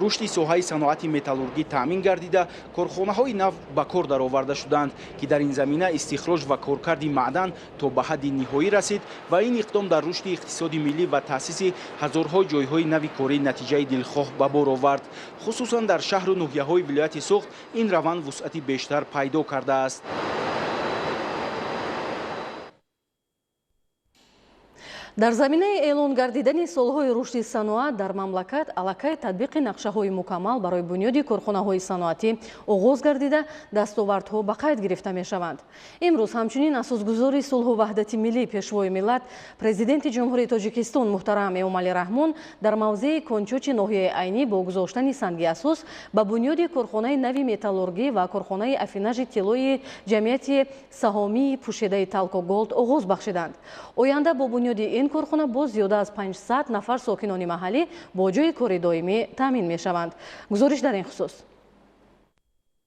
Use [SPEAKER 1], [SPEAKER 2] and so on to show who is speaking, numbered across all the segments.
[SPEAKER 1] Рушди соҳаи саноати металлургӣ таъмин гардида, корхонаҳои нав ба кор дароварда шуданд, ки дар ин замина истихроҷ ва коркарди маъдан то ба ҳадди ниҳоӣ расид ва ин иқдом дар рушди иқтисоди миллӣ ва таъсиси ҳазорҳо ҷойҳои нави корӣ натиҷаи дилхоҳ ба бор овард. Хусусан дар шаҳру ноҳияҳои вилояти Суғд ин раванд вусъати бештар пайдо кардааст.
[SPEAKER 2] Дар заминаи эълон гардидани солҳои рушди саноат дар мамлакат аллакай татбиқи нақшаҳои мукаммал барои бунёди корхонаҳои саноатӣ оғоз гардида, дастовардҳо ба қайд гирифта мешаванд. Имрӯз ҳамчунин асосгузори сулҳу ваҳдати миллӣ, Пешвои миллат, Президенти Ҷумҳурии Тоҷикистон муҳтарам Эмомалӣ Раҳмон дар мавзеи Кончочи ноҳияи Айнӣ бо гузоштани санги асос ба бунёди корхонаи нави металлургӣ ва корхонаи афинажи тиллои ҷамъияти саҳомии пӯшидаи Талко Голд оғоз бахшиданд. Оянда бо бунёди ин корхона боз зиёда аз 500 нафар сокинони маҳаллӣ бо ҷойи кори доимӣ таъмин мешаванд. Гузориш дар ин хусус.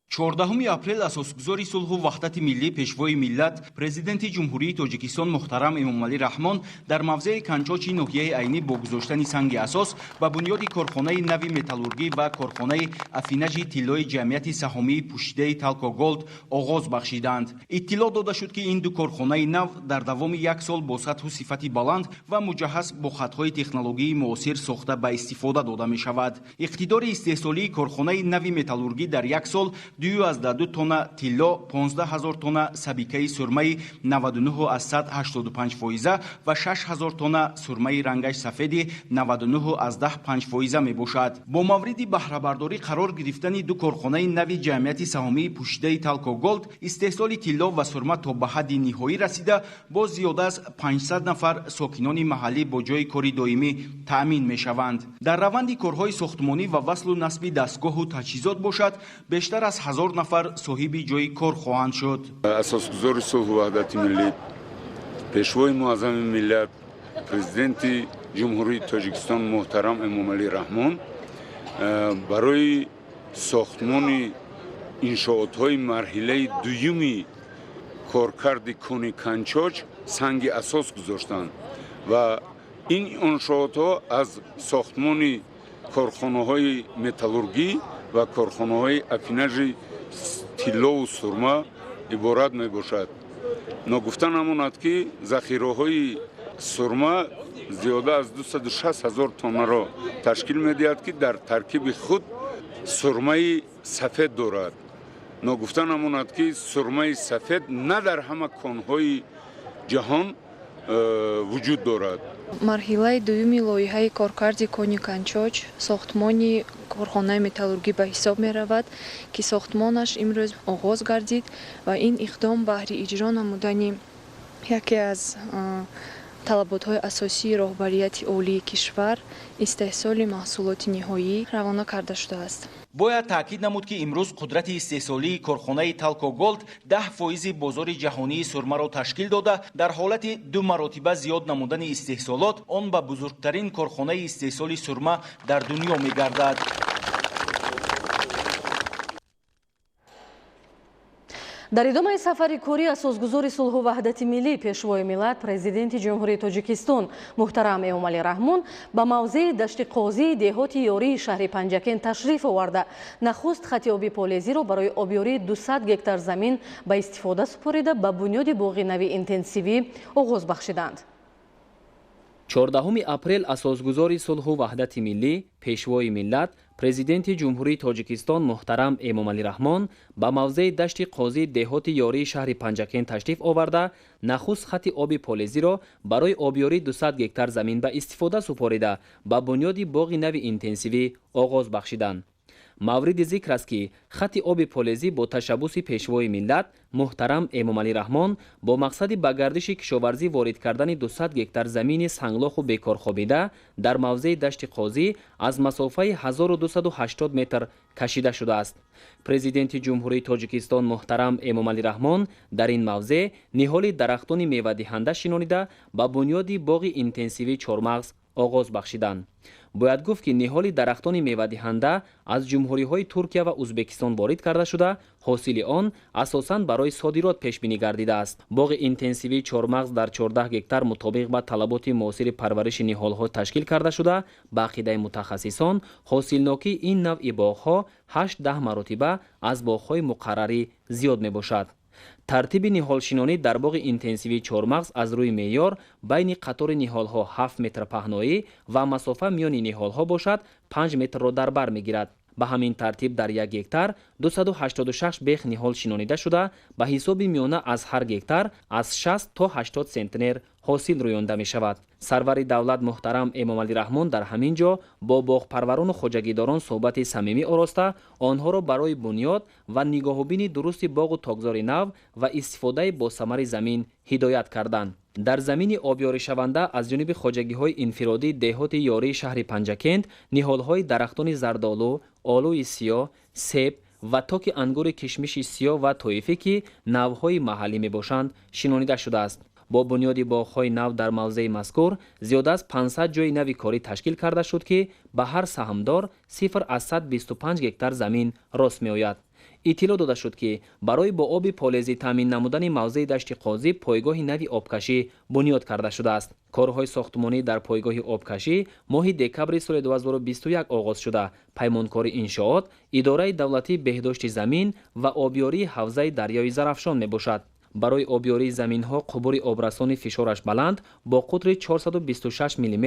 [SPEAKER 1] 14 апрел асосгузори сулҳу ваҳдати миллӣ, Пешвои миллат, Президенти Ҷумҳурии Тоҷикистон муҳтарам Эмомалӣ Раҳмон дар мавзеи Канчочи ноҳияи Айнӣ бо гузоштани санги асос ба бунёди корхонаи нави металлургӣ ва корхонаи афинажи тиллои ҷамъияти саҳомии пӯшидаи Талко Голд оғоз бахшиданд. Иттилоъ дода шуд, ки ин ду корхонаи нав дар давоми як сол бо сатҳу сифати баланд ва муҷаҳҳаз бо хатҳои технологияи муосир сохта ба истифода дода мешавад. Иқтидори истеҳсолии корхонаи нави металлургӣ дар як сол 2,2 тонна тилло, 15 ҳазор тонна сабикаи сурмаи 99,85% ва 6 ҳазор тонна сурмаи рангаш сафеди 99,5% мебошад. Бо мавриди баҳрабардорӣ қарор гирифтани ду корхонаи нави ҷамъияти саҳомии пӯшидаи Талко Голд, истеҳсоли тилло ва сурма то ба ҳадди ниҳоӣ расида, боз зиёда аз 500 нафар сокинони маҳаллӣ бо ҷойи кори доимӣ таъмин мешаванд. Дар раванди корҳои сохтмонӣ ва васлу насби дастгоҳу таҷҳизот бошад, бештар аз 1000 нафар соҳиби ҷойи кор хоҳанд шуд.
[SPEAKER 3] Асосгузори сулҳу ваҳдати миллӣ, Пешвои муаззами миллат, Президенти Ҷумҳурии Тоҷикистон муҳтарам Эмомалӣ Раҳмон барои сохтмони иншоотҳои марҳилаи дуюми коркарди кони Канчоч санги асос гузоштанд ва ин иншоотҳо аз сохтмони корхонаҳои металлургӣ ва корхонаҳои афинажи тиллову сурма иборат мебошад. Ногуфта намонад, ки захираҳои сурма зиёда аз 260 ҳазор тоннаро ташкил медиҳад, ки дар таркиби худ сурмаи сафед дорад. Ногуфта намонад, ки сурмаи сафед на дар ҳама конҳои ҷаҳон вуҷуд дорад.
[SPEAKER 4] Марҳилаи дуюми лоиҳаи коркарди кони Канчоч сохтмони корхонаи металлургӣ ба ҳисоб меравад, ки сохтмонаш имрӯз оғоз гардид ва ин иқдом баҳри иҷро намудани яке аз талаботҳои асосии роҳбарияти олии кишвар, истеҳсоли маҳсулоти ниҳоӣ равона карда шудааст.
[SPEAKER 1] Бояд таъкид намуд, ки имрӯз қудрати истеҳсолии корхонаи Талко Голд 10% бозори ҷаҳонии сурмаро ташкил дода, дар ҳолати ду маротиба зиёд намудани истеҳсолот он ба бузургтарин корхонаи истеҳсоли сурма дар дунё мегардад.
[SPEAKER 2] Дар идомаи сафари корӣ асосгузори сулҳу ваҳдати миллӣ, Пешвои миллат, Президенти Ҷумҳурии Тоҷикистон муҳтарам Эмомалӣ Раҳмон ба мавзеи Дашти Қозии деҳоти Ёрии шаҳри Панҷакент ташриф оварда, нахуст хати оби полезиро барои обёрии 200 гектар замин ба истифода супорида, ба бунёди боғи нави интенсивӣ оғоз бахшиданд.
[SPEAKER 5] 14 апрел асосгузори сулҳу ваҳдати миллӣ, Пешвои миллат, Президенти Ҷумҳурии Тоҷикистон муҳтарам Эмомалӣ Раҳмон ба мавзеи Дашти Қозии деҳоти Ёрии шаҳри Панҷакент ташриф оварда, нахуст хати оби полезиро барои обёрии 200 гектар замин ба истифода супорида, ба бунёди боғи нави интенсивӣ оғоз бахшиданд. Мавриди зикр аст, ки хати оби полезӣ бо ташаббуси Пешвои миллат муҳтарам Эмомалӣ Раҳмон бо мақсади ба гардиши кишоварзӣ ворид кардани 200 гектар замини санглоху бекорхобида дар мавзеи Дашти Қозӣ аз масофаи 1280 метр кашида шудааст. Президенти Ҷумҳурии Тоҷикистон муҳтарам Эмомалӣ Раҳмон дар ин мавзеъ ниҳоли дарахтони мевадиҳанда шинонида, ба бунёди боғи интенсивии чормағз оғоз бахшиданд. Бояд гуфт, ки ниҳоли дарахтони мевадиҳанда аз ҷумҳуриҳои Туркия ва Узбекистон ворид карда шуда, ҳосили он асосан барои содирот пешбинӣ гардидааст. Боғи интенсивии чормағз дар 14 гектар мутобиқ ба талаботи муосири парвариши ниҳолҳо ташкил карда шуда, ба ақидаи мутахассисон, ҳосилнокии ин навъи боғҳо 8-10 маротиба аз боғҳои муқаррарӣ зиёд мебошад. Тартиби ниҳолшинонӣ дар боғи интенсивии чормағз аз рӯи меъёр байни қатори ниҳолҳо 7 метр паҳноӣ ва масофа миёни ниҳолҳо бошад 5 метрро дар бар мегирад. Ба ҳамин тартиб дар як гектар 286 бех ниҳол шинонида шуда, ба ҳисоби миёна аз ҳар гектар аз 60 то 80 сентнер ҳосил рӯёнда мешавад. Сарвари давлат муҳтарам Эмомалӣ Раҳмон дар ҳамин ҷо бо боғпарварону хоҷагидорон суҳбати самимӣ ороста, онҳоро барои бунёд ва нигоҳубини дурусти боғу токзори нав ва истифодаи босамари замин ҳидоят карданд. Дар замини обёришаванда аз ҷониби хоҷагиҳои инфиродии деҳоти Ёрии шаҳри Панҷакент ниҳолҳои дарахтони зардолу, олӯи сиёҳ, себ ва токи ангури кишмиши сиёҳ ва тоифӣ, ки навъҳои маҳаллӣ мебошанд, шинонида шудааст. Бо бунёди боғҳои нав дар мавзеи мазкур зиёда аз 500 ҷойи нави корӣ ташкил карда шуд, ки ба ҳар саҳмдор 0,25 гектар замин рост меояд. Иттилоъ дода шуд, ки барои бо оби полезӣ таъмин намудани мавзеи Дашти Қозӣ пойгоҳи нави обкашӣ бунёд карда шудааст. Корҳои сохтмонӣ дар пойгоҳи обкашӣ моҳи декабри соли 2021 оғоз шуда, паймонкори иншоот Идораи давлатии беҳдошти замин ва обёрии ҳавзаи дарёи Зарафшон мебошад. Барои обёрии заминҳо қубури обрасони фишораш баланд бо қутри 426 мм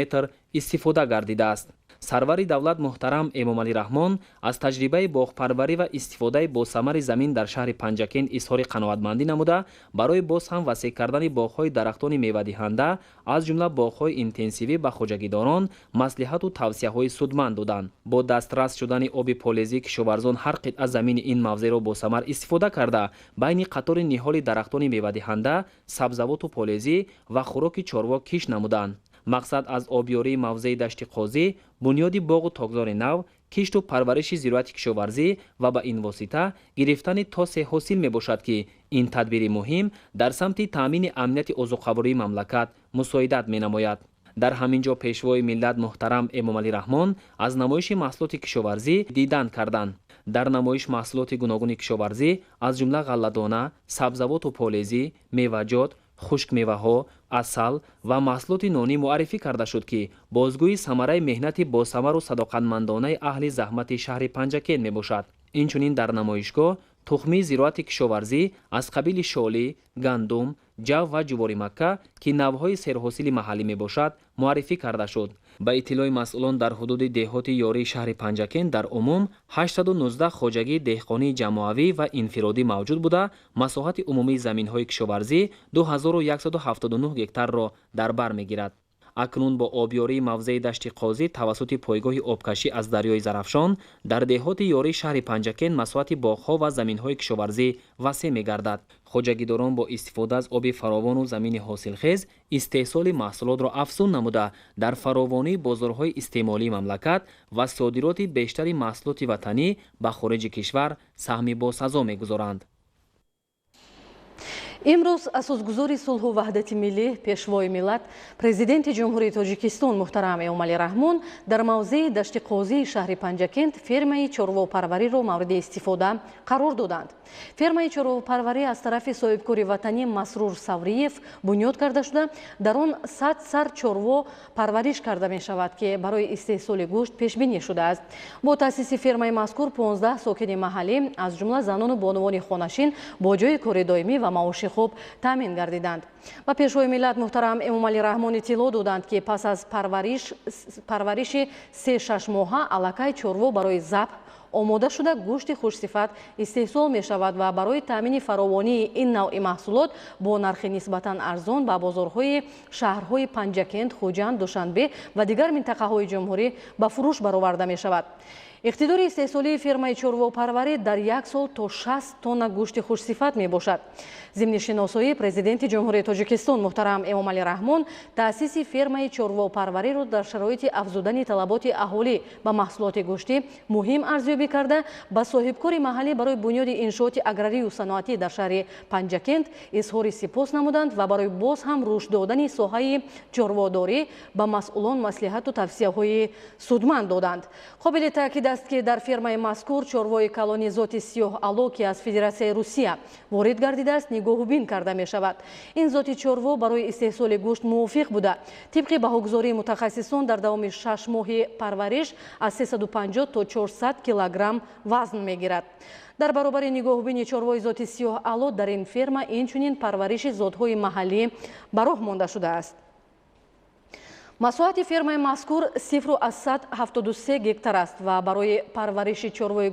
[SPEAKER 5] истифода гардидааст. Сарвари давлат муҳтарам Эмомалӣ Раҳмон аз таҷрибаи боғпарварӣ ва истифодаи босамари замин дар шаҳри Панҷакент изҳори қаноатмандӣ намуда, барои боз ҳам васеъ кардани боғҳои дарахтони мевадиҳанда, аз ҷумла боғҳои интенсивӣ, ба хоҷагидорон маслиҳату тавсияҳои судманд доданд. Бо дастрас шудани оби полезӣ кишоварзон ҳар қитъа замини ин мавзеъро босамар истифода карда, байни қатори ниҳоли дарахтони мевадиҳанда, сабзавоту полезӣ ва хӯроки чорво кишт намуданд. Мақсад аз обёрии мавзеи Дашти Қозӣ бунёди боғу токзори нав, кишту парвариши зироати кишоварзӣ ва ба ин восита гирифтани то се ҳосил мебошад, ки ин тадбири муҳим дар самти таъмини амнияти озуқавории мамлакат мусоидат менамояд. Дар ҳамин ҷо Пешвои миллат муҳтарам Эмомалӣ Раҳмон аз намоиши маҳсулоти кишоварзӣ дидан карданд. Дар намоиш маҳсулоти гуногуни кишоварзӣ, аз ҷумла ғалладона, сабзавоту полезӣ, меваҷот, хушкмеваҳо, асал ва маҳсулоти нонӣ муаррифӣ карда шуд, ки бозгӯи самараи меҳнати босамару садоқатмандонаи аҳли заҳмати шаҳри Панҷакент мебошад. Инчунин дар намоишгоҳ тухмии зироати кишоварзӣ аз қабили шолӣ, гандум, ҷав ва ҷуворимакка, ки навъҳои серҳосили маҳаллӣ мебошад, муаррифӣ карда шуд. Ба иттилои масъулон, дар ҳудуди деҳоти Ёрии шаҳри Панҷакент дар умум 819 хоҷагии деҳқонии ҷамоавӣ ва инфиродӣ мавҷуд буда, масоҳати умумии заминҳои кишоварзӣ 2179 гектарро дар бар мегирад. Акнун бо обёрии мавзеи Дашти Қозӣ тавассути пойгоҳи обкашӣ аз дарёи Зарафшон дар деҳоти Ёрии шаҳри Панҷакент масоҳати боғҳо ва заминҳои кишоварзӣ васеъ мегардад. Хоҷагидорон бо истифода аз оби фаровону замини ҳосилхез истеҳсоли маҳсулотро афзун намуда, дар фаровонии бозорҳои истеъмолии мамлакат ва содироти бештари маҳсулоти ватанӣ ба хориҷи кишвар саҳми босазо мегузоранд.
[SPEAKER 2] Имрӯз асосгузори сулҳу ваҳдати миллӣ, Пешвои миллат, Президенти Ҷумҳурии Тоҷикистон муҳтарам Эмомалӣ Раҳмон дар мавзеи Дашти Қозии шаҳри Панҷакент фермаи чорвопарвариро мавриди истифода қарор доданд. Фермаи чорвопарварӣ аз тарафи соҳибкори ватанӣ Масрур Савриев бунёд карда шуда, дар он 100 сар чорво парвариш карда мешавад, ки барои истеҳсоли гӯшт пешбинӣ шудааст. Бо таъсиси фермаи мазкур 15 сокини маҳаллӣ, аз ҷумла занону бонувони хонашин, бо ҷойи кори доимӣ ва маоши хуб таъмин гардиданд. Ба Пешвои миллат муҳтарам Эмомалӣ Раҳмон иттилоъ доданд, ки пас аз парвариши 3-6 моҳа аллакай чорво барои забҳ омода шуда, гӯшти хушсифат истеҳсол мешавад ва барои таъмини фаровонии ин навъи маҳсулот бо нархи нисбатан арзон ба бозорҳои шаҳрҳои Панҷакент, Хуҷанд, Душанбе ва дигар минтақаҳои ҷумҳурӣ ба фурӯш бароварда мешавад. Иқтидори истеҳсолии фермаи чорвопарварӣ дар як сол то 60 тонна гӯшти хушсифат мебошад. Зимни Зимни шиносоӣ Президенти Ҷумҳурии Тоҷикистон муҳтарам Эмомалӣ Раҳмон таъсиси фермаи чорвопарвариро дар шароити афзудани талаботи аҳолӣ ба маҳсулоти гӯштӣ муҳим арзёбӣ карда, ба соҳибкори маҳаллӣ барои бунёди иншооти аграрию саноатӣ дар шаҳри Панҷакент изҳори сипос намуданд ва барои боз ҳам рушд додани соҳаи чорводорӣ ба масъулон маслиҳату тавсияҳои судманд доданд. Қобили таъкид аст, ки дар фермаи мазкур чорвои калони зоти сиёҳ-ало, ки аз Федератсияи Русия ворид гардидааст, нигоҳубин карда мешавад. Ин зоти чорво барои истеҳсоли гӯшт мувофиқ буда, тибқи баҳогузории мутахассисон дар давоми 6 моҳи парвариш аз 350 то 400 килограмм вазн мегирад. Дар баробари нигоҳубини чорвои зоти сиёҳ-ало дар ин ферма инчунин парвариши зотҳои маҳаллӣ ба роҳ монда шудааст. Масоҳати фермаи мазкур 0,73 гектар аст ва барои парвариши чорвои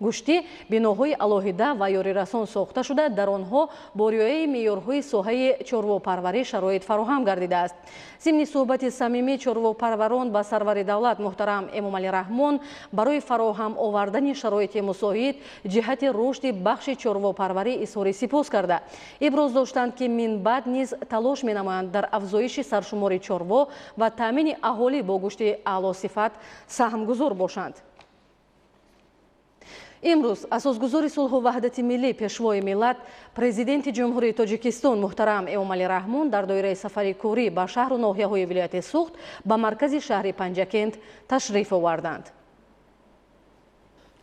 [SPEAKER 2] гӯштӣ биноҳои алоҳида ва ёрирасон сохта шуда, дар онҳо бо риояи меъёрҳои соҳаи чорвопарварӣ шароит фароҳам гардидааст. Зимни суҳбати самимӣ чорвопарварон ба сарвари давлат муҳтарам Эмомалӣ Раҳмон барои фароҳам овардани шароити мусоид ҷиҳати рушди бахши чорвопарварӣ изҳори сипос карда, иброз доштанд, ки минбаъд низ талош менамоянд дар афзоиши саршумори чорво ва таъмини аҳолӣ бо гӯшти аълосифат саҳмгузор бошанд. Имрӯз асосгузори сулҳу ваҳдати миллӣ, Пешвои миллат, Президенти Ҷумҳурии Тоҷикистон муҳтарам Эмомалӣ Раҳмон дар доираи сафари корӣ ба шаҳру ноҳияҳои вилояти Суғд ба маркази шаҳри Панҷакент ташриф оварданд.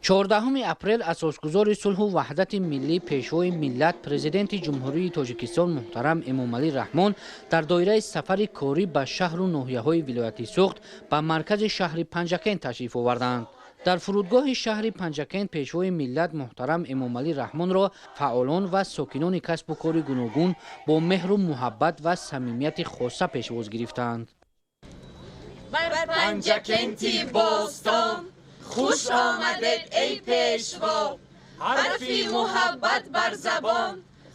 [SPEAKER 6] 14 апрел асосгузори сулҳу ваҳдати миллӣ, Пешвои миллат, Президенти Ҷумҳурии Тоҷикистон муҳтарам Эмомалӣ Раҳмон дар доираи сафари корӣ ба шаҳру ноҳияҳои вилояти Суғд ба маркази шаҳри Панҷакент ташриф оварданд. Дар фурудгоҳи шаҳри Панҷакент Пешвои миллат муҳтарам Эмомалӣ Раҳмонро фаъолон ва сокинони касбу кори гуногун бо меҳру муҳаббат ва самимияти хоса пешвоз гирифтанд.
[SPEAKER 7] Бар Панҷакенти бостон хуш омадед, эй Пешво, ҳарфи муҳаббат бар забон,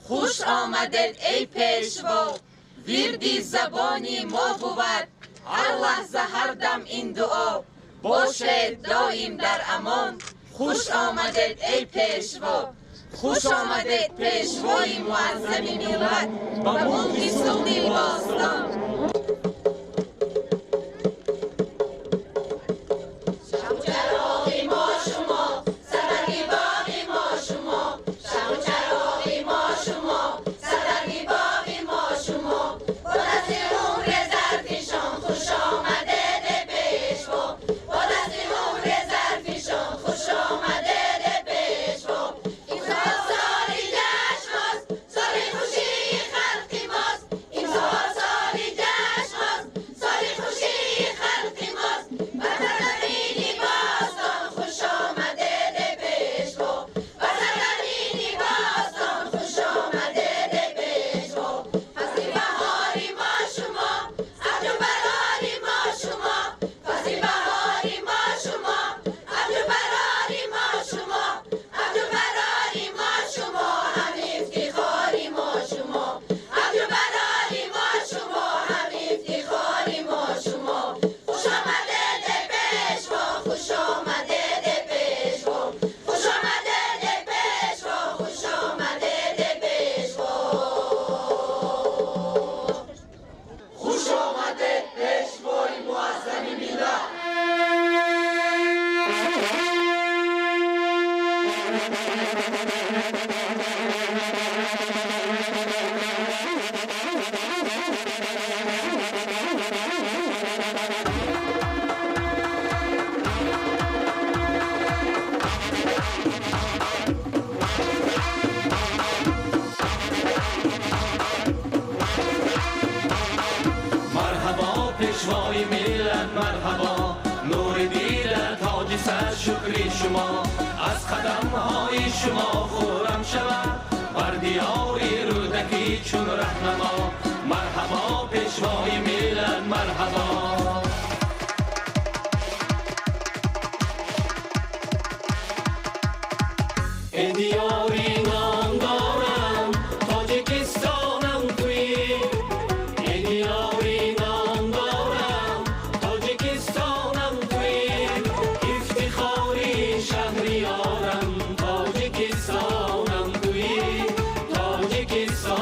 [SPEAKER 7] хуш омадед, эй Пешво, вирди забони мо бувад ҳар лаҳза, ҳар дам ин дуо, бошед доим дар амон, хуш омадед, эй Пешво, хуш омадед, Пешвои муаззами миллат, ба мулки Суғди бостон.
[SPEAKER 8] Пешвои миллат марҳабо, нури дида тоҷи сар, шукри шумо, аз қадамҳои шумо хуррам шавад бар диёри Рӯдакӣ чун раҳнамо. Марҳабо, Пешвои миллат, марҳабо. Эй диёри номдорам, Тоҷикистонам туӣ, эй диёри номдорам, Тоҷикистонам туӣ, ифтихори шаҳриёрам, Тоҷикистонам туӣ, Тоҷикистонам.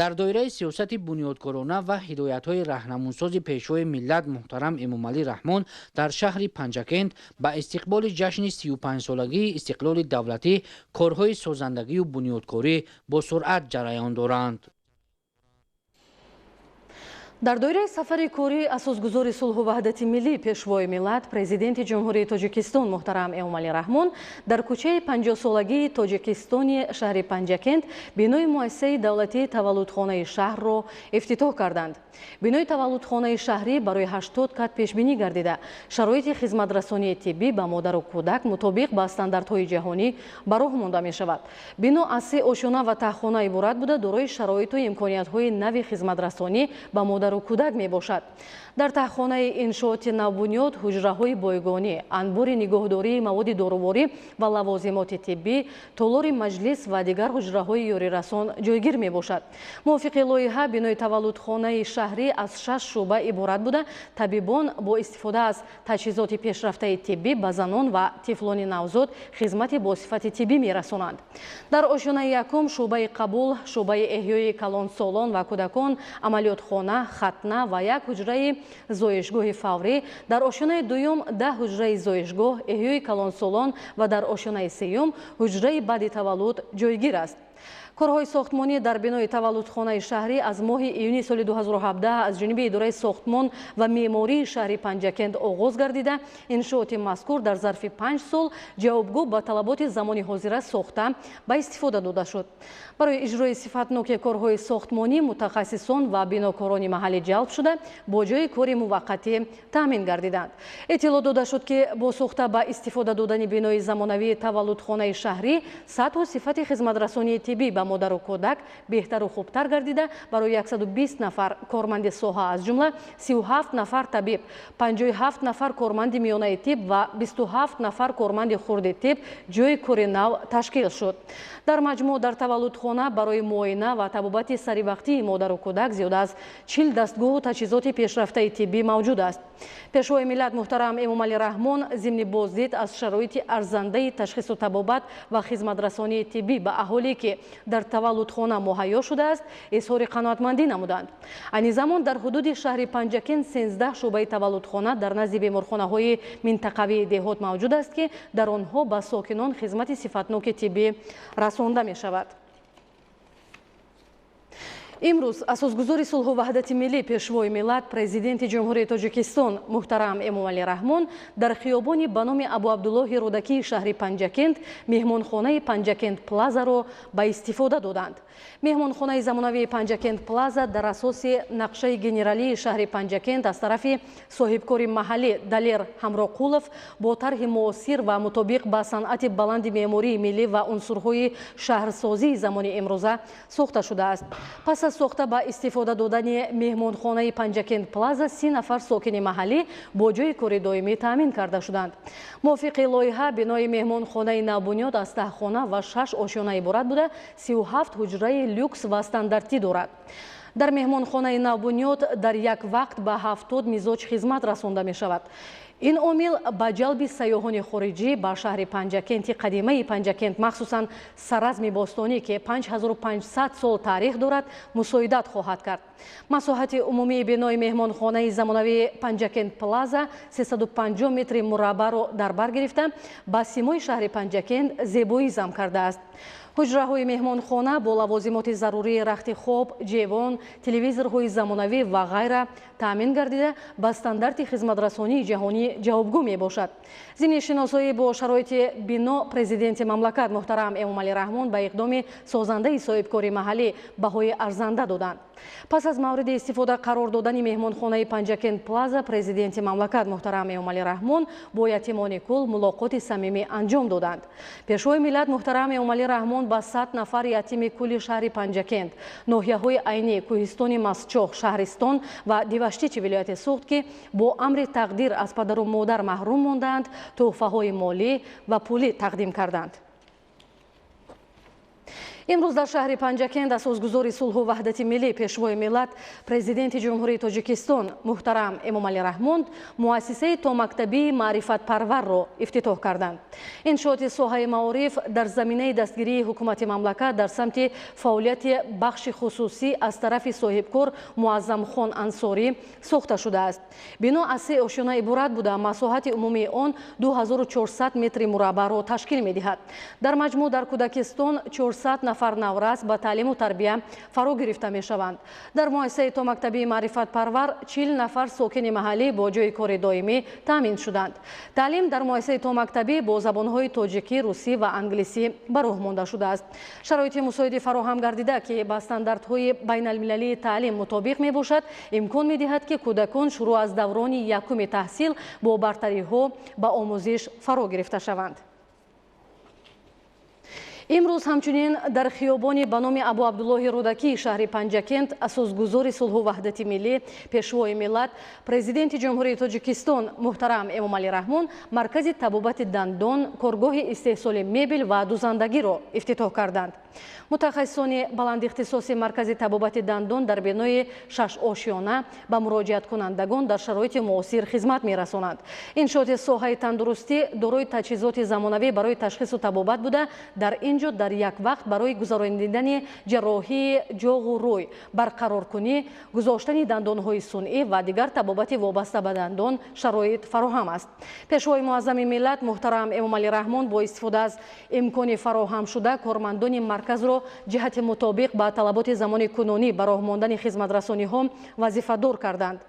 [SPEAKER 6] Дар доираи сиёсати бунёдкорона ва ҳидоятҳои раҳнамунсози Пешвои миллат муҳтарам Эмомалӣ Раҳмон дар шаҳри Панҷакент ба истиқболи ҷашни 35-солагии истиқлоли давлатӣ корҳои созандагию бунёдкорӣ бо суръат ҷараён доранд.
[SPEAKER 2] Дар доираи сафари корӣ асосгузори сулҳу ваҳдати миллӣ, Пешвои миллат, Президенти Ҷумҳурии Тоҷикистон муҳтарам Эмомалӣ Раҳмон дар кӯчаи 50-солагии Тоҷикистони шаҳри Панҷакент бинои муассисаи давлатии таваллудхонаи шаҳрро ифтитоҳ карданд. Бинои таваллудхонаи шаҳрӣ барои 80 кат пешбинӣ гардида, шароити хизматрасонии тиббӣ ба модару кӯдак мутобиқ ба стандартҳои ҷаҳонӣ ба роҳ монда мешавад. Бино аз се ошёна ва таҳхона иборат буда, дорои шароиту имкониятҳои нави хизматрасонӣ ба модару кӯдак мебошад. Дар таҳхонаи иншооти навбунёд ҳуҷраҳои бойгонӣ, анбори нигоҳдории маводи доруворӣ ва лавозимоти тиббӣ, толори маҷлис ва дигар ҳуҷраҳои ёрирасон ҷойгир мебошад. Мувофиқи лоиҳа, бинои таваллудхонаи шаҳрӣ аз 6 шӯъба иборат буда, табибон бо истифода аз таҷҳизоти пешрафтаи тиббӣ ба занон ва тифлони навзод хизмати бо сифати тиббӣ мерасонанд. Дар ошёнаи якум шӯъбаи қабул, шӯъбаи эҳёи калонсолон ва кӯдакон, амалиётхона, хатна ва як ҳуҷраи зоишгоҳи фаврӣ, дар ошёнаи дуюм 10 ҳуҷраи зоишгоҳ, эҳёи калонсолон ва дар ошёнаи сеюм ҳуҷраи баъди таваллуд ҷойгир аст. Корҳои сохтмонӣ дар бинои таваллудхонаи шаҳрӣ аз моҳи июни соли 2017 аз ҷониби идораи сохтмон ва меъмории шаҳри Панҷакент оғоз гардида, иншооти мазкур дар зарфи 5 сол ҷавобгӯ ба талаботи замони ҳозира сохта ба истифода дода шуд. Барои иҷрои сифатноки корҳои сохтмонӣ мутахассисон ва бинокорони маҳаллӣ ҷалб шуда, бо ҷои кори муваққатӣ таъмин гардиданд. Иттилоъ дода шуд, ки бо сохта ба истифода додани бинои замонавии таваллудхонаи шаҳрӣ сатҳу сифати хизматрасонии тиббӣ ба модару кӯдак беҳтару хубтар гардида, барои 120 нафар корманди соҳа, аз ҷумла 37 нафар табиб, 57 нафар корманди миёнаи тиб ва 27 нафар корманди хурди тиб ҷои кори нав ташкил шуд. Дар маҷмӯъ дар таваллудхона барои муоина ва табобати саривақтии модару кӯдак зиёда аз 40 дастгоҳу таҷҳизоти пешрафтаи тиббӣ мавҷуд аст. Пешвои миллат муҳтарам Эмомалӣ Раҳмон зимни боздид аз шароити арзандаи ташхису табобат ва хизматрасонии тиббӣ ба аҳолӣ, ки дар таваллудхона муҳайё шудааст, изҳори қаноатмандӣ намуданд. Айни замон дар ҳудуди шаҳри Панҷакент 13 шӯъбаи таваллудхона дар назди беморхонаҳои минтақавии деҳот мавҷуд аст, ки дар онҳо ба сокинон хизмати сифатноки тиббӣ расонда мешавад. Имрӯз асосгузори сулҳу ваҳдати миллӣ, Пешвои миллат, Президенти Ҷумҳурии Тоҷикистон муҳтарам Эмомалӣ Раҳмон дар хиёбони ба номи Абуабдуллоҳи Рӯдакии шаҳри Панҷакент меҳмонхонаи Панҷакент Плазаро ба истифода доданд. Меҳмонхонаи замонавии Панҷакент Плаза дар асоси нақшаи генералии шаҳри Панҷакент аз тарафи соҳибкори маҳаллӣ Далер Ҳамроқулов бо тарҳи муосир ва мутобиқ ба санъати баланди меъмории миллӣ ва унсурҳои шаҳрсозии замони имрӯза сохта шудааст. Пас аз сохта ба истифода додани меҳмонхонаи Панҷакент Плаза 30 нафар сокини маҳаллӣ бо ҷои кори доимӣ таъмин карда шуданд. Мувофиқи лоиҳа, бинои меҳмонхонаи навбунёд аз таҳхона ва 6 ошёна иборат буда, 37 ҳуҷраи люкс ва стандартӣ дорад. Дар меҳмонхонаи навбунёд дар як вақт ба 70 мизоҷ хизмат расонда мешавад. Ин омил ба ҷалби сайёҳони хориҷӣ ба шаҳри Панҷакенти қадимаи Панҷакент, махсусан саразми бостонӣ, ки 5500 сол таърих дорад, мусоидат хоҳад кард. Масоҳати умумии бинои меҳмонхонаи замонавии Панҷакент Плаза 350 метри мураббаъро дар бар гирифта, ба симои шаҳри Панҷакент зебоӣ зам кардааст. Ҳуҷраҳои меҳмонхона бо лавозимоти зарурии рахти хоб, ҷевон, телевизорҳои замонавӣ ва ғайра таъмин гардида, ба стандарти хизматрасонии ҷаҳонӣ ҷавобгӯ мебошад. Зимни шиносоӣ бо шароити бино президенти мамлакат муҳтарам Эмомалӣ Раҳмон ба иқдоми созандаи соҳибкори маҳаллӣ баҳои арзанда доданд. Пас аз мавриди истифода қарор додани меҳмонхонаи Панҷакент Плаза президенти мамлакат муҳтарам Эмомалӣ Раҳмон бо ятимони кул мулоқоти самимӣ анҷом доданд. Пешвои миллат муҳтарам Эмомалӣ Раҳмон ба 100 нафар ятими кули шаҳри Панҷакент, ноҳияҳои Айнӣ, кӯҳистони Мастчоҳ, шаҳристон ва Деваштичи вилояти Суғд, ки бо амри тақдир аз падару модар маҳрум мондаанд, тӯҳфаҳои молӣ ва пулӣ тақдим карданд. Имрӯз дар шаҳри Панҷакент асосгузори сулҳу ваҳдати миллӣ, пешвои миллат, президенти Ҷумҳурии Тоҷикистон муҳтарам Эмомалӣ Раҳмон муассисаи томактабии маърифатпарварро ифтитоҳ карданд. Иншооти соҳаи маориф дар заминаи дастгирии ҳукумати мамлакат дар самти фаъолияти бахши хусусӣ аз тарафи соҳибкор Муаззамхон Ансорӣ сохта шудааст. Бино аз се ошёна иборат буда, масоҳати умумии он 2400 метри мураббаъро ташкил медиҳад. Дар маҷмӯъ дар кӯдакистон 400 нафар наврас ба таълиму тарбия фаро гирифта мешаванд. Дар муассисаи томактабии маърифатпарвар 40 нафар сокини маҳаллӣ бо ҷойи кори доимӣ таъмин шуданд. Таълим дар муассисаи томактабӣ бо забонҳои тоҷикӣ, русӣ ва англисӣ ба роҳ монда шудааст. Шароити мусоиди фароҳам гардида, ки ба стандартҳои байналмилалии таълим мутобиқ мебошад, имкон медиҳад, ки кӯдакон шурӯъ аз даврони якуми таҳсил бо бартариҳо ба омӯзиш фаро гирифта шаванд. Имрӯз ҳамчунин дар хиёбони ба номи Абу Абдуллоҳи Рӯдакӣ шаҳри Панҷакент асосгузори сулҳу ваҳдати миллӣ, пешвои миллат, президенти Ҷумҳурии Тоҷикистон муҳтарам Эмомалӣ Раҳмон маркази табобати дандон, коргоҳи истеҳсоли мебел ва дузандагиро ифтитоҳ карданд. Мутахассисони баландихтисоси маркази табобати дандон дар бинои шашошёна ба муроҷиаткунандагон дар шароити муосир хизмат мерасонанд. Иншооти соҳаи тандурустӣ дорои таҷҳизоти замонавӣ барои ташхису табобат буда, дар ин ҷо дар як вақт барои гузаронидани ҷарроҳии ҷоғу рӯй, барқароркунӣ, гузоштани дандонҳои сунъӣ ва дигар табобати вобаста ба дандон шароит фароҳам аст. Пешвои муаззами миллат муҳтарам Эмомалӣ Раҳмон бо истифода аз имкони фароҳамшуда кормандони марказро ҷиҳати мутобиқ ба талаботи замони кунунӣ ба роҳ мондани хизматрасониҳо вазифадор карданд.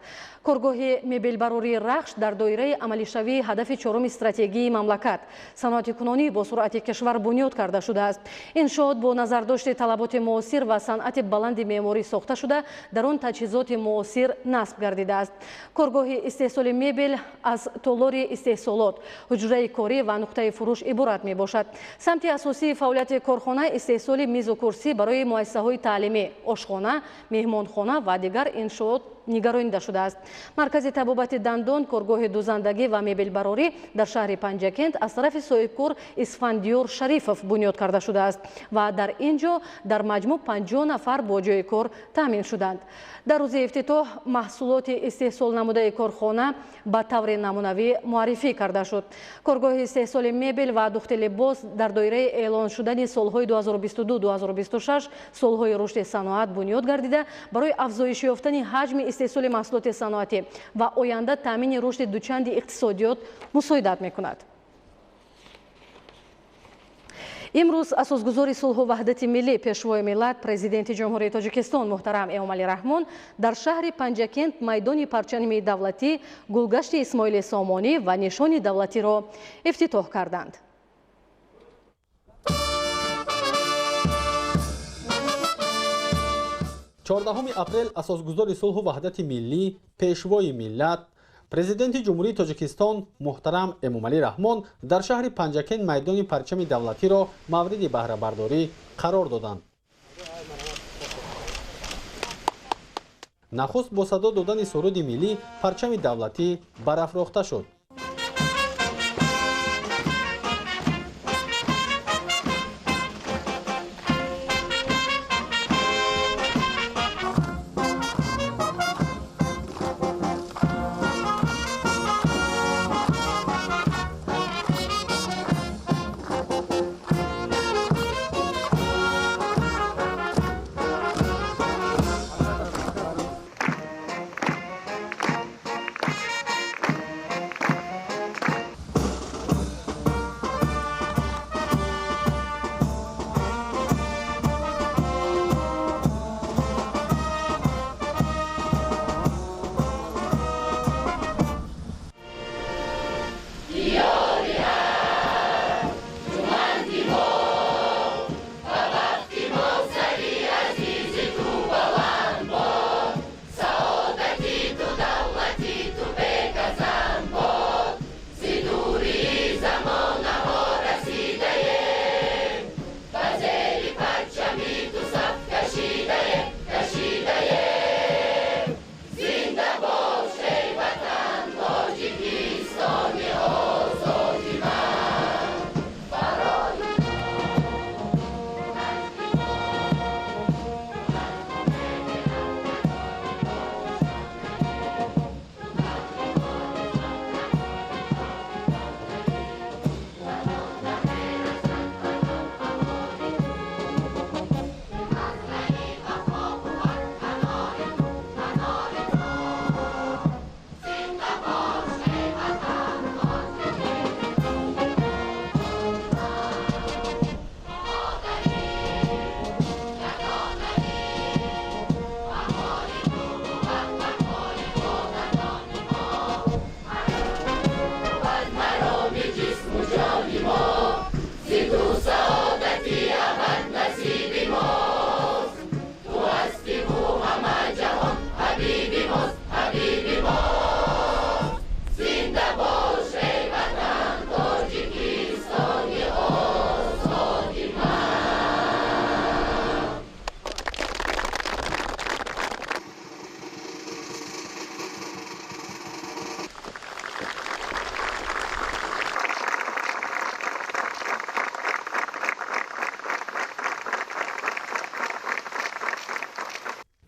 [SPEAKER 2] Коргоҳи мебелбарории Рахш дар доираи амалишавии ҳадафи чоруми стратегии мамлакат саноати кунунӣ бо суръати кишвар бунёд карда шудааст. Иншоот бо назардошти талаботи муосир ва санъати баланди меъморӣ сохта шуда, дар он таҷҳизоти муосир насб гардидааст. Коргоҳи истеҳсоли мебел аз толори истеҳсолот, ҳуҷраи корӣ ва нуқтаи фурӯш иборат мебошад. Самти асосии фаъолияти корхона истеҳсоли мизу курсӣ барои муассисаҳои таълимӣ, ошхона, меҳмонхона ва дигар иншоот нигаронида шудааст. Маркази табобати дандон, коргоҳи дузандагӣ ва мебелбарорӣ дар шаҳри Панҷакент аз тарафи соҳибкор Исфандиёр Шарифов бунёд карда шудааст ва дар ин ҷо дар маҷмӯъ 50 нафар бо ҷойи кор таъмин шуданд. Дар рӯзи ифтитоҳ маҳсулоти истеҳсол намудаи корхона ба таври намунавӣ муаррифӣ карда шуд. Коргоҳи истеҳсоли мебел ва духти либос дар доираи эълон шудани солҳои 2022-2026 солҳои рушди саноат бунёд гардида, барои афзоиш ёфтани ҳаҷми истеҳсоли маҳсулоти саноатӣ ва оянда таъмини рушди дучанди иқтисодиёт мусоидат мекунад. Имрӯз асосгузори сулҳу ваҳдати миллӣ, пешвои миллат, президенти Ҷумҳурии Тоҷикистон муҳтарам Эмомалӣ Раҳмон дар шаҳри Панҷакент майдони парчами давлатӣ, гулгашти Исмоили Сомонӣ ва нишони давлатиро ифтитоҳ карданд.
[SPEAKER 9] 14 апрел асосгузори сулҳу ваҳдати миллӣ, пешвои миллат, президенти Ҷумҳурии Тоҷикистон муҳтарам Эмомалӣ Раҳмон дар шаҳри Панҷакент майдони парчами давлатиро мавриди баҳрабардорӣ қарор доданд. Нахуст бо садо додани суруди миллӣ парчами давлатӣ барафрохта шуд.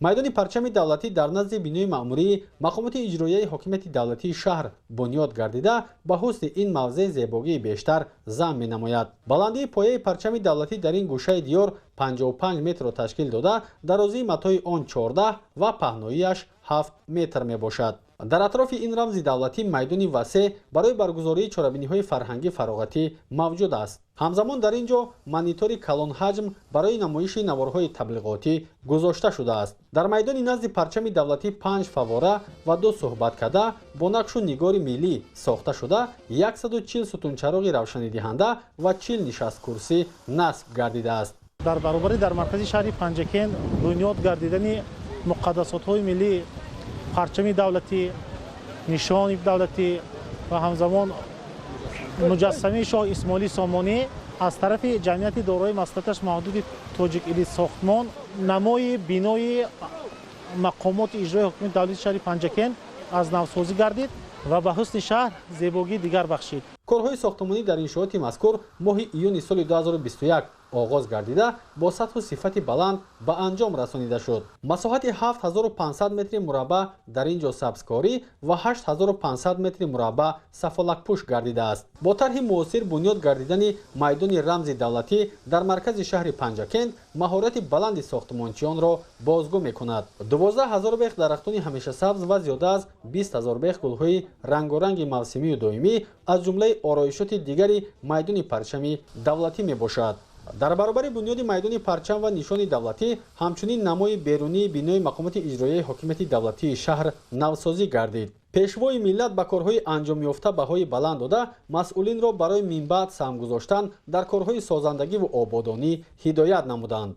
[SPEAKER 9] Майдони парчами давлатӣ дар назди бинои маъмурии мақомоти иҷроияи ҳокимияти давлатии шаҳр бунёд гардида, ба ҳусни ин мавзеъ зебогии бештар зам менамояд. Баландии пояи парчами давлатӣ дар ин гӯшаи диёр 55 метрро ташкил дода, дарозии матои он 14 ва паҳноияш 7 метр мебошад. Дар атрофи ин рамзи давлатӣ майдони васеъ барои баргузории чорабиниҳои фарҳангӣ фароғатӣ мавҷуд аст. Ҳамзамон дар ин ҷо монитори калонҳаҷм барои намоиши наворҳои таблиғотӣ гузошта шудааст. Дар майдони назди парчами давлатӣ 5 фаввора ва 2 суҳбаткада бо нақшу нигори миллӣ сохта шуда, 140 сутунчароғи равшанидиҳанда ва 40 нишасткурсӣ насб гардидааст.
[SPEAKER 10] Дар баробари дар маркази шаҳри Панҷакент бунёд гардидани муқаддасотҳои миллӣ, парчами давлатӣ, нишони давлатӣ ва ҳамзамон муҷассамаи шоҳ Исмоили Сомонӣ аз тарафи ҷамъияти дорои масъулияташ маҳдуди Тоҷик Элит сохтмон намои бинои мақомоти иҷрои ҳокимияти давлатии шаҳри Панҷакент аз навсозӣ гардид ва ба ҳусни шаҳр зебогии дигар бахшид.
[SPEAKER 9] Корҳои сохтмонӣ дар иншооти мазкур моҳи июни соли 2021 оғоз гардида, бо сатҳу сифати баланд ба анҷом расонида шуд. Масоҳати 7500 метри мураббаъ дар ин ҷо сабзкорӣ ва 8500 метри мураббаъ сафолакпӯш гардидааст. Бо тарҳи муосир бунёд гардидани майдони рамзи давлатӣ дар маркази шаҳри Панҷакент маҳорати баланди сохтмончиёнро бозгӯ мекунад. 12 000 бех дарахтони ҳамешасабз ва зиёда аз 20 000 бех гулҳои рангоранги мавсимию доимӣ аз ҷумлаи ороишоти дигари майдони парчами давлатӣ мебошад. Дар баробари бунёди майдони парчам ва нишони давлатӣ ҳамчунин намои берунии бинои мақомоти иҷроияи ҳокимияти давлатии шаҳр навсозӣ гардид. Пешвои миллат ба корҳои анҷомёфта баҳои баланд дода, масъулинро барои минбаъд саҳм гузоштан дар корҳои созандагиву ободонӣ ҳидоят намуданд.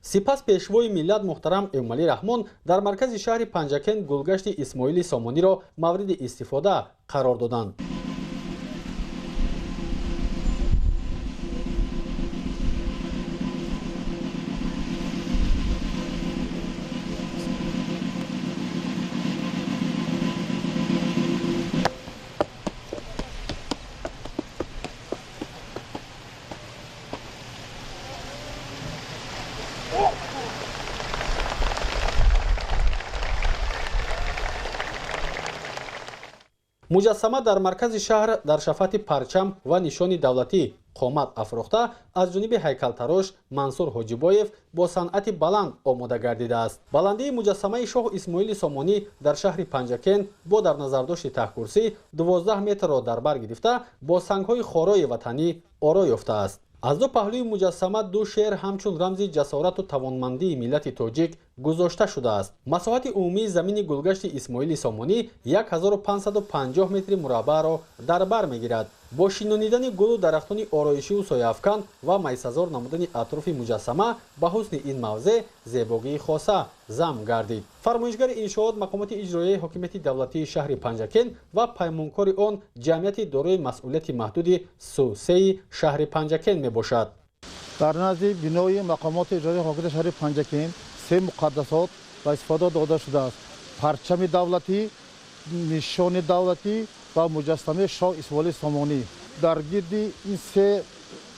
[SPEAKER 9] Сипас пешвои миллат муҳтарам Эмомалӣ Раҳмон дар маркази шаҳри Панҷакент гулгашти Исмоили Сомониро мавриди истифода қарор доданд. Муҷассама дар маркази шаҳр дар шафати парчам ва нишони давлатӣ қомат афрохта, аз ҷониби ҳайкалтарош Мансур Ҳоҷибоев бо санъати баланд омода гардидааст. Баландии муҷассамаи шоҳ Исмоили Сомонӣ дар шаҳри Панҷакент бо дар назардошти таҳкурсӣ 12 метрро дар бар гирифта, бо сангҳои хорои ватанӣ оро ёфтааст. Аз ду паҳлӯи муҷассама ду шеър ҳамчун рамзи ҷасорату тавонмандии миллати тоҷик гузошта шудааст. Масоҳати умумии замини гулгашти Исмоили Сомонӣ 1550 метри мураббаъро дар бар мегирад. Бо шинонидани гулу дарахтони ороишиву сояафкан ва майсазор намудани атрофи муҷассама ба ҳусни ин мавзеъ зебогии хоса зам гардид. Фармоишгари иншоот мақомоти иҷроияи ҳокимияти давлатии шаҳри Панҷакент ва паймонкори он ҷамъияти дорои масъулияти маҳдуди Сусеи шаҳри Панҷакент мебошад.
[SPEAKER 11] Дар назди бинои мақомоти иҷроияи ҳокимияти шаҳри Панҷакент се муқаддасот ба истифода дода шудааст: парчами давлатӣ, нишони давлатӣ ва муҷассамаи шоҳ Исмоили Сомонӣ. Дар гирди ин се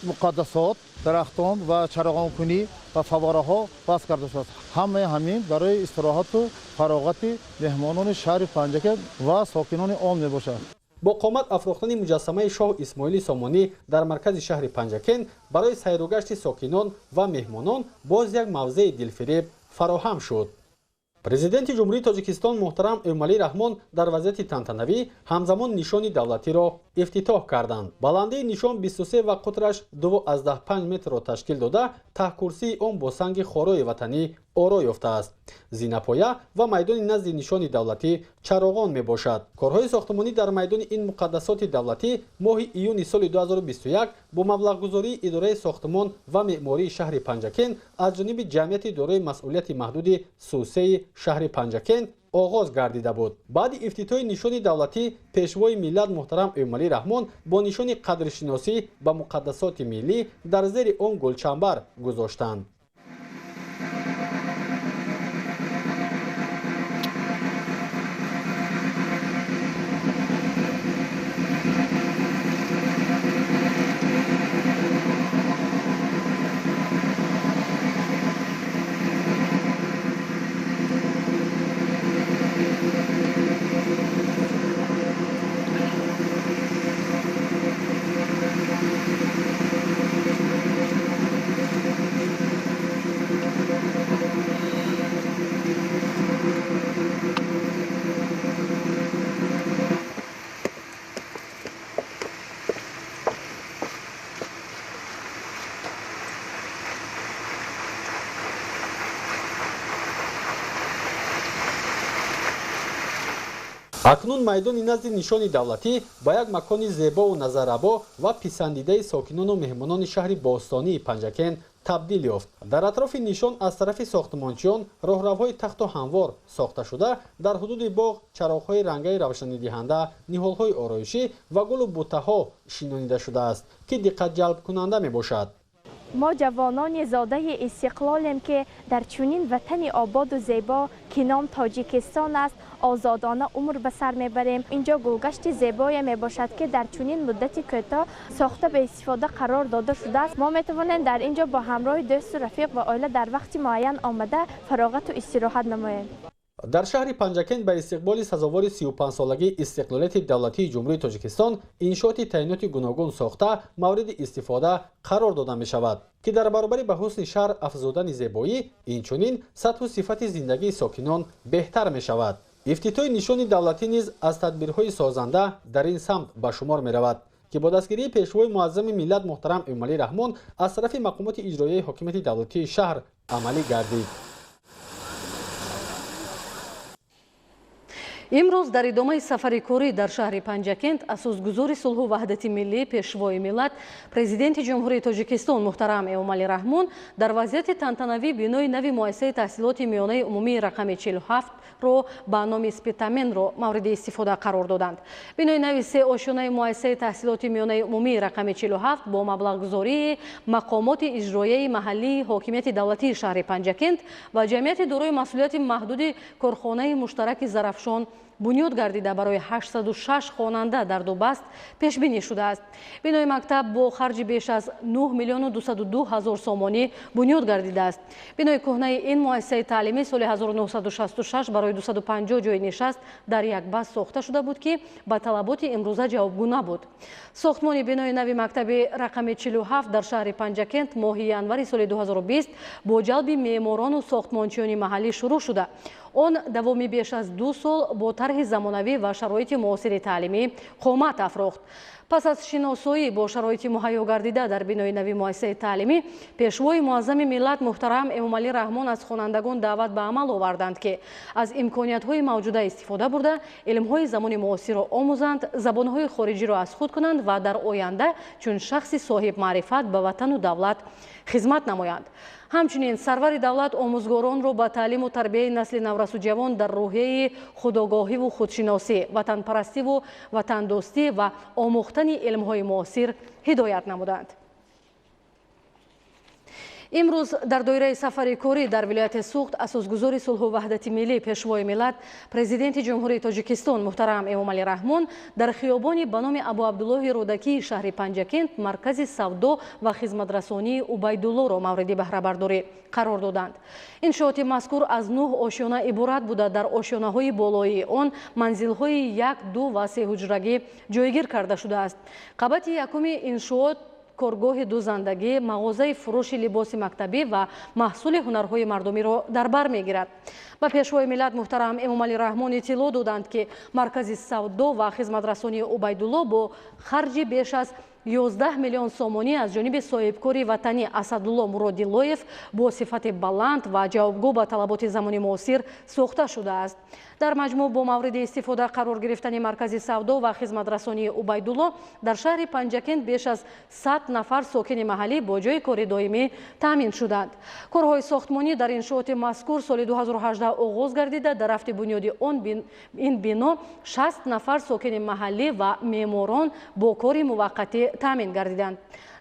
[SPEAKER 11] муқаддасот дарахтон ва чароғонкунӣ ва фаввораҳо баст карда шудааст. Ҳамаи ҳамин барои истироҳату фароғати меҳмонони шаҳри Панҷакент ва сокинони он мебошад.
[SPEAKER 9] Бо қомат афрохтани муҷассамаи шоҳ Исмоили Сомонӣ дар маркази шаҳри Панҷакент барои сайругашти сокинон ва меҳмонон боз як мавзеи дилфиреб фароҳам шуд. Президенти Ҷумҳурии Тоҷикистон муҳтарам Эмомалӣ Раҳмон дар вазъияти тантанавӣ ҳамзамон нишони давлатиро ифтитоҳ карданд. Баландии нишон 23 ва қутраш 2,5 метрро ташкил дода, таҳкурсии он бо санги хорои ватанӣ оро ёфтааст. Зинапоя ва майдони назди нишони давлатӣ чароғон мебошад. Корҳои сохтмонӣ дар майдони ин муқаддасоти давлатӣ моҳи июни соли 2021 бо маблағгузории идораи сохтмон ва меъмории шаҳри Панҷакент аз ҷониби ҷамъияти дорои масъулияти маҳдуди Сусеи шаҳри Панҷакент оғоз гардида буд. Баъди ифтитоҳи нишони давлатӣ пешвои миллат муҳтарам Эмомалӣ Раҳмон бо нишони қадршиносӣ ба муқаддасоти миллӣ дар зери он гулчамбар гузоштанд. Акнун майдони назди нишони давлатӣ ба як макони зебову назаррабо ва писандидаи сокинону меҳмонони шаҳри бостонии Панҷакент табдил ёфт. Дар атрофи нишон аз тарафи сохтмончиён роҳравҳои тахту ҳамвор сохта шуда, дар ҳудуди боғ чароғҳои рангаи равшанидиҳанда, ниҳолҳои ороишӣ ва гулу буттаҳо шинонида шудааст, ки диққатҷалбкунанда мебошад.
[SPEAKER 12] Мо ҷавонони зодаи истиқлолем, ки дар чунин ватани ободу зебо, ки ном Тоҷикистон аст, озодона умр ба сар мебарем. Инҷо гулгашти зебое мебошад, ки дар чунин муддати кӯтоҳ сохта ба истифода қарор дода шудааст. Мо метавонем дар инҷо бо ҳамроҳи дӯсту рафиқ ва оила дар вақти муайян омада фароғату истироҳат намоем.
[SPEAKER 9] Дар шаҳри Панҷакент ба истиқболи сазовори 35-солагии истиқлолияти давлатии Ҷумҳурии Тоҷикистон иншооти таъиноти гуногун сохта мавриди истифода қарор дода мешавад, ки дар баробари ба ҳусни шаҳр афзудани зебоӣ, инчунин сатҳу сифати зиндагии сокинон беҳтар мешавад. Ифтитоҳи нишони давлатӣ низ аз тадбирҳои созанда дар ин самт ба шумор меравад, ки бо дастгирии пешвои муаззами миллат муҳтарам Эмомалӣ Раҳмон аз тарафи мақомоти иҷроияи ҳокимияти давлатии шаҳр амалӣ гардид.
[SPEAKER 2] Имрӯз дар идомаи сафари корӣ дар шаҳри Панҷакент асосгузори сулҳу ваҳдати миллӣ, пешвои миллат, Президенти Ҷумҳурии Тоҷикистон муҳтарам Эмомалӣ Раҳмон дар вазъияти тантанавӣ бинои нави муассисаи таҳсилоти миёнаи умумии рақами 47-ро ба номи Спитаменро мавриди истифода қарор доданд. Бинои нави се ошёнаи муассисаи таҳсилоти миёнаи умумии рақами 47 бо маблағгузории мақомоти иҷроияи маҳаллии ҳокимияти давлатии шаҳри Панҷакент ва ҷамъияти дорои масъулияти маҳдуди корхонаи муштараки Зарафшон бунёд гардида барои 806 хонанда дар ду баст пешбинӣ шудааст. Бинои мактаб бо харҷи беш аз 9 миллиону 202 ҳазор сомонӣ бунёд гардидааст. Бинои кӯҳнаи ин муассисаи таълимӣ соли 1966 барои 250 ҷойи нишаст дар як баст сохта шуда буд, ки ба талаботи имрӯза ҷавобгӯ набуд. Сохтмони бинои нави мактаби рақами 47 дар шаҳри Панҷакент моҳи январи соли 2020 бо ҷалби меъморону сохтмончиёни маҳаллӣ шурӯъ шуда. Он давоми беш аз 2 сол бо тарҳи замонавӣ ва шароити муосири таълимӣ қомат афрохт. Пас аз шиносоӣ бо шароити муҳайё гардида дар бинои нави муассисаи таълимӣ, пешвои муаззами миллат муҳтарам Эмомалӣ Раҳмон аз хонандагон даъват ба амал оварданд, ки аз имкониятҳои мавҷуда истифода бурда, илмҳои замони муосирро омӯзанд, забонҳои хориҷиро аз худ кунанд ва дар оянда чун шахси соҳибмаърифат ба ватану давлат хизмат намоянд. Ҳамчунин сарвари давлат омӯзгоронро ба таълиму тарбияи насли наврасу ҷавон дар рӯҳияи худогоҳиву худшиносӣ, ватанпарастиву ватандӯстӣ ва омӯхтани илмҳои муосир ҳидоят намуданд. Имрӯз дар доираи сафари корӣ дар вилояти Суғд асосгузори сулҳу ваҳдати миллӣ, пешвои миллат, Президенти Ҷумҳурии Тоҷикистон муҳтарам Эмомалӣ Раҳмон дар хиёбони ба номи Абу Абдуллоҳи Рӯдакии шаҳри Панҷакент маркази савдо ва хизматрасонии Убайдуллоро мавриди баҳрабардорӣ қарор доданд. Иншооти мазкур аз 9 ошёна иборат буда, дар ошёнаҳои болоии он манзилҳои 1, 2 ва 3 ҳуҷрагӣ ҷойгир карда шудааст. Қабати якуми иншоот коргоҳи дӯзандагӣ, мағозаи фурӯши либоси мактабӣ ва маҳсули ҳунарҳои мардумиро дар бар мегирад. Ба пешвои миллат муҳтарам Эмомалӣ Раҳмон иттилоъ доданд, ки маркази савдо ва хизматрасонии Убайдулло бо харҷи беш аз 11 миллион сомонӣ аз ҷониби соҳибкори ватанӣ Асадулло Муродиллоев бо сифати баланд ва ҷавобгӯ ба талаботи замони муосир сохта шудааст. Дар маҷмӯъ бо мавриди истифода қарор гирифтани маркази савдо ва хизматрасонии Убайдулло дар шаҳри Панҷакент беш аз 100 нафар сокини маҳаллӣ бо ҷойи кори доимӣ таъмин шуданд. Корҳои сохтмонӣ дар иншооти мазкур соли 2018 оғоз гардида, дар рафти бунёди ин бино 60 нафар сокини маҳаллӣ ва меъморон бо кори муваққатӣ таъмин гардиданд.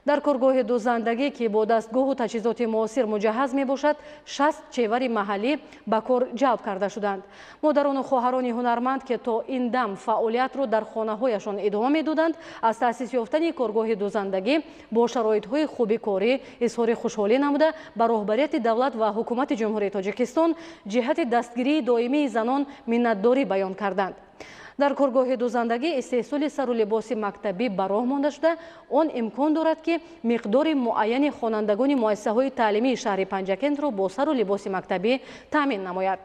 [SPEAKER 2] Дар коргоҳи дӯзандагӣ, ки бо дастгоҳу таҷҳизоти муосир муҷаҳҳаз мебошад, 60 чевари маҳаллӣ ба кор ҷалб карда шуданд. Модарону хоҳарони ҳунарманд, ки то ин дам фаъолиятро дар хонаҳояшон идома медоданд, аз таъсис ёфтани коргоҳи дӯзандагӣ бо шароитҳои хуби корӣ изҳори хушҳолӣ намуда, ба роҳбарияти давлат ва ҳукумати Ҷумҳурии Тоҷикистон ҷиҳати дастгирии доимии занон миннатдорӣ баён карданд. Дар коргоҳи дӯзандагӣ истеҳсоли сару либоси мактабӣ ба роҳ монда шуда, он имкон дорад, ки миқдори муайяни хонандагони муассисаҳои таълимии шаҳри Панҷакентро бо сару либоси мактабӣ таъмин намояд.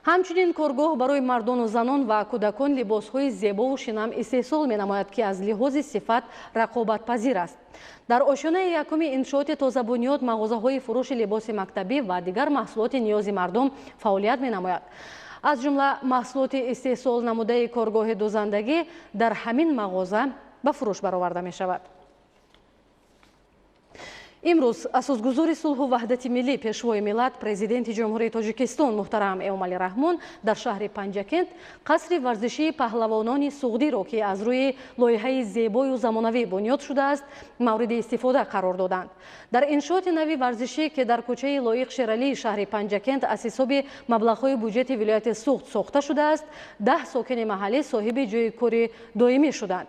[SPEAKER 2] Ҳамчунин коргоҳ барои мардону занон ва кӯдакон либосҳои зебову шинам истеҳсол менамояд, ки аз лиҳози сифат рақобатпазир аст. Дар ошёнаи якуми иншооти тозабунёд мағозаҳои фурӯши либоси мактабӣ ва дигар маҳсулоти ниёзи мардум фаъолият менамояд. Аз ҷумла маҳсулоти истеҳсол намудаи коргоҳи дӯзандагӣ дар ҳамин мағоза ба фурӯш бароварда мешавад. Имрӯз асосгузори сулҳу ваҳдати миллӣ, Пешвои миллат, Президенти Ҷумҳурии Тоҷикистон муҳтарам Эмомалӣ Раҳмон дар шаҳри Панҷакент қасри варзишии паҳлавонони суғдиро, ки аз рӯи лоиҳаи зебою замонавӣ бунёд шудааст, мавриди истифода қарор доданд. Дар иншооти нави варзишӣ, ки дар кӯчаи Лоиқ Шералии шаҳри Панҷакент аз ҳисоби маблағҳои буҷети вилояти Суғд сохта шудааст, 10 сокини маҳаллӣ соҳиби ҷойи кори доимӣ шуданд.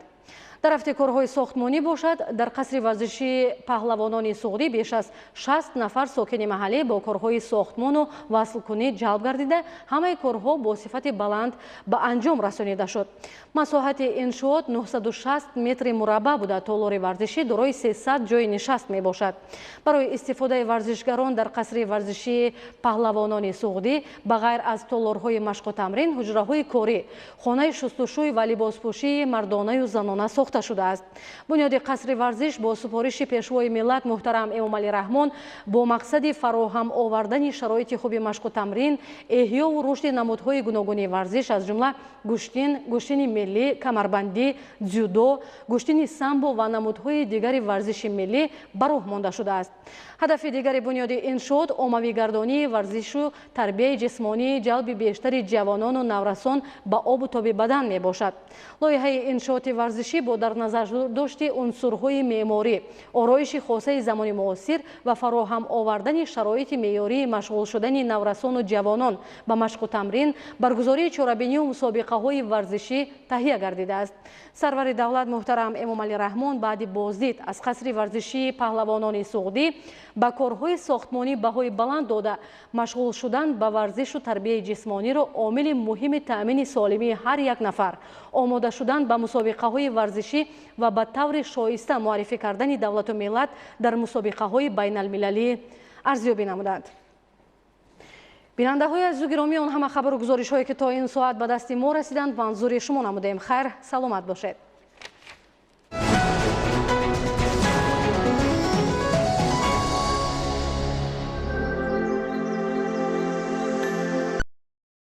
[SPEAKER 2] Дар рафти корҳои сохтмонӣ бошад, дар қасри варзишии паҳлавонони суғдӣ беш аз 60 нафар сокини маҳаллӣ бо корҳои сохтмону васлкунӣ ҷалб гардида, ҳамаи корҳо бо сифати баланд ба анҷом расонида шуд. Масоҳати иншоот 960 метри мураббаъ буда, толори варзишӣ дорои 300 ҷойи нишаст мебошад. Барои истифодаи варзишгарон дар қасри варзишии паҳлавонони суғдӣ ба ғайр аз толорҳои машқу тамрин, ҳуҷраҳои корӣ, хонаи шустушӯй ва либоспӯшии мардонаю занона сохта шудааст. Бунёди қасри варзиш бо супориши Пешвои миллат муҳтарам Эмомалӣ Раҳмон бо мақсади фароҳам овардани шароити хуби машқу тамрин, эҳёву рушди намудҳои гуногуни варзиш, аз ҷумла гӯштин, гӯштини миллӣ, камарбандӣ, дзюдо, гӯштини самбо ва намудҳои дигари варзиши миллӣ ба роҳ монда шудааст. Ҳадафи дигари бунёди иншоот оммавигардонии варзишу тарбияи ҷисмонии ҷалби бештари ҷавонону наврасон ба обу тоби бадан мебошад. Лоиҳаи иншооти варзишӣ бо дар назар дошти унсурҳои меъморӣ, ороиши хосаи замони муосир ва фароҳам овардани шароити меъёрии машғул шудани наврасону ҷавонон ба машқу тамрин, баргузории чорабинию мусобиқаҳои варзишӣ таҳия гардидааст. Сарвари давлат муҳтарам Эмомалӣ Раҳмон баъди боздид аз қасри варзишии паҳлавонони суғдӣ ба корҳои сохтмонӣ баҳои баланд дода, машғул шудан ба варзишу тарбияи ҷисмониро омили муҳими таъмини солимии ҳар як нафар, омода шудан ба мусобиқаҳои варзишӣ ва ба таври шоиста муаррифӣ кардани давлату миллат дар мусобиқаҳои байналмилалӣ арзёбӣ намуданд. Бинандаҳои азизу гиромӣ, он ҳама хабару гузоришҳое, ки то ин соат ба дасти мо расиданд, манзури шумо намудем. Хайр, саломат бошед.